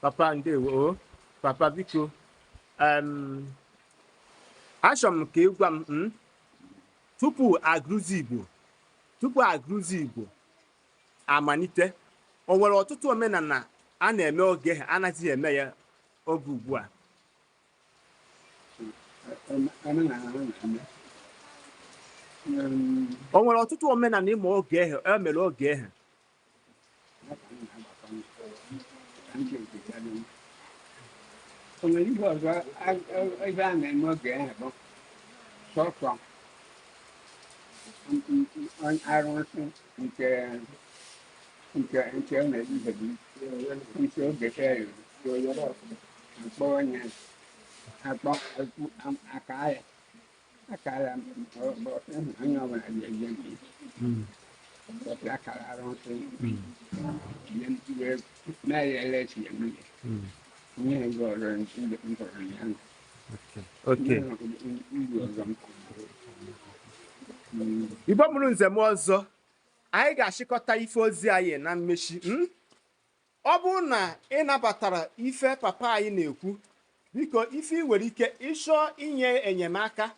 Papa, ndewo o. Papa, biko, achọrọ m ka ị gwa m, tupu Agụlụzigbo amalite, o nwere ọtụtụ omenala a na-eme oge ha anaghịzi eme ya oge ugbu a? Omenala ha na-eme. O nwere ọtụtụ omenala ịma oge ahụ e mere oge ahụ? Ya ka m na-agbakọ ka m chepụtara m. O nwere ihe ọzọ ihe a na-eme oge ahụ bụ sọsọ arụsị nke ọ na-ebibeghị nke oge eruru akpọ onye akpọ aka ya aka ya onye ọbụla ga-eje nke ụbọchị akara arụsị wee mee ya ele esi eme ya. Onye ego ọzọ m hụrụ ya. Uru ọzọ m hụrụ. Igbo mụrụ nzem ọzọ, anyị ga-achịkọta ife ozi anyị na mmechi. Ọ bụrụ na ị nabatara ife papa anyị na-ekwu, biko, ife ị nwere ike ịchọ inye enyemaka,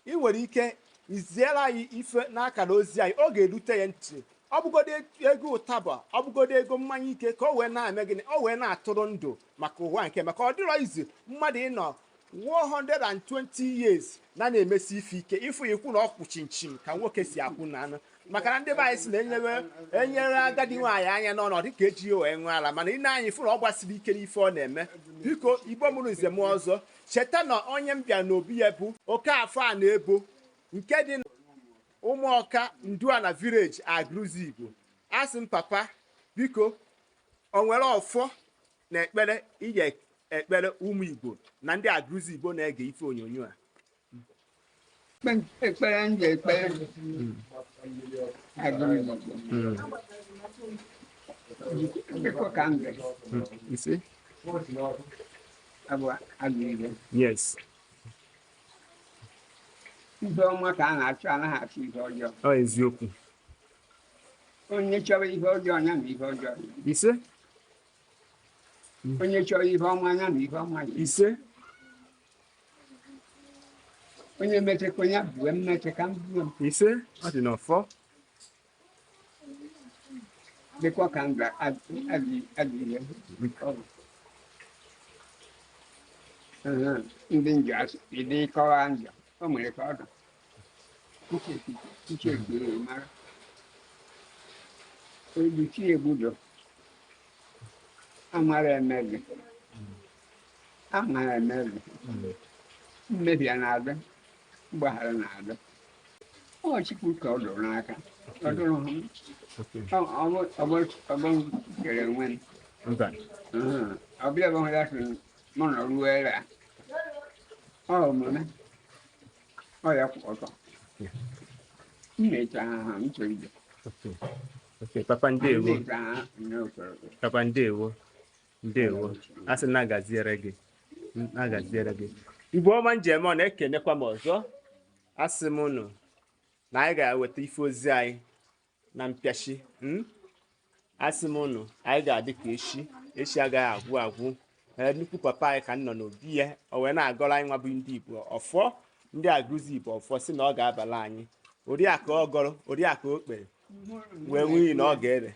ị nwere ike iziere anyị ife n'akara ozi anyị, ọ ga-erute ya ntị. Ọ bụgodo ego ụtaba, ọ bụgodo ego mmanya ike, ka o wee na-eme gịnị? O wee na-atụrụ ndụ maka ụwa nke maka ọ dịrọ izu mmadụ ịnọ 120 years na na-emesi ife ike. Ịfụ ikwu na ọ kwụ chinchin ka nwoke si akwụ na anụ, maka na ndị be anyị si na enyere enyere agadi nwaanyị anya n'ọnọdụ dịka eji ya wee ṅụọ ala. Mana ị na-anya ịfụ na ọ gbasiri ike n'ife ọ na-eme. Biko, Igbo mụrụ nze m ọzọ, cheta na onye m bịa n'obi ya bụ Okafọ a na-ebo nke dị Ụmụọka Nduana village, Agụlụzigbo. Asị m, papa, biko, o nwere ọfọ na ekpere ije ekpere ụmụ Igbo na ndị Agụlụzigbo na-ege ife onyonyo a? Ekpere m ji ekpere Agụlụzigbo biko ka m dị Ise. Abụ agụ. Ihe ọma ka a na-achọ, anaghị achọ ihe ọjọọ. Ọ eziokwu. Onye chọrọ ihe ọjọọ ya na ihe ọjọọ ya. Ise. Onye chọrọ ihe ọma ya na ihe ọma ya. Ise. Onye mechekwa ya bue mmeche ka m buo m. Ise, ọ dị n'ọfọ. Dịkwa ka ndụ adị ihe Ọ bụ. Ndị njọ asị ịdị kọwa njọ o nwere ka ọ dị uche ekpere mara egbuchi egbudo amara eme gị amara eme gị mmehie na-adị, mgbaghara na-adị. Ọ Chukwu ka ọ dụrụ n'aka, ọ dụrụ ha. Ọ bụ kere onwe m. Mba. Ọ bịa bụ ya sị mụ nọ ruo ere a ọ omume ọ ya kwụ ọtọ mmecha ha m chọrọ ije. Okay, papa, ndewo. Mmecha ha n'usoro. Papa, ndewo, ndewo. A sị na agaziere gị, na-agaziere gị. Igbo ọma njem, ọ na-ekenekwa m ọzọ. Asị m unu na anyị ga-eweta ife ozi anyị na mpịachi. Asị m unu anyị ga-adị ka echi, echi agaghị agwụ agwụ. Ee, nnukwu papa anyị ka m nọ n'obi ya, o wee na-agọrọ anyị nwa bụ ndị Igbo ọfọ, ndị Agụlụzigbo ọfọ, si na ọ ga-abala anyị. Oriakụ ọgọrọ, oriakụ okpere wee nwunye na ọ ga-ere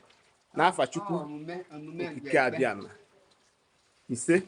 n'afa Chukwu Omume omume Okike Abịama. Ise.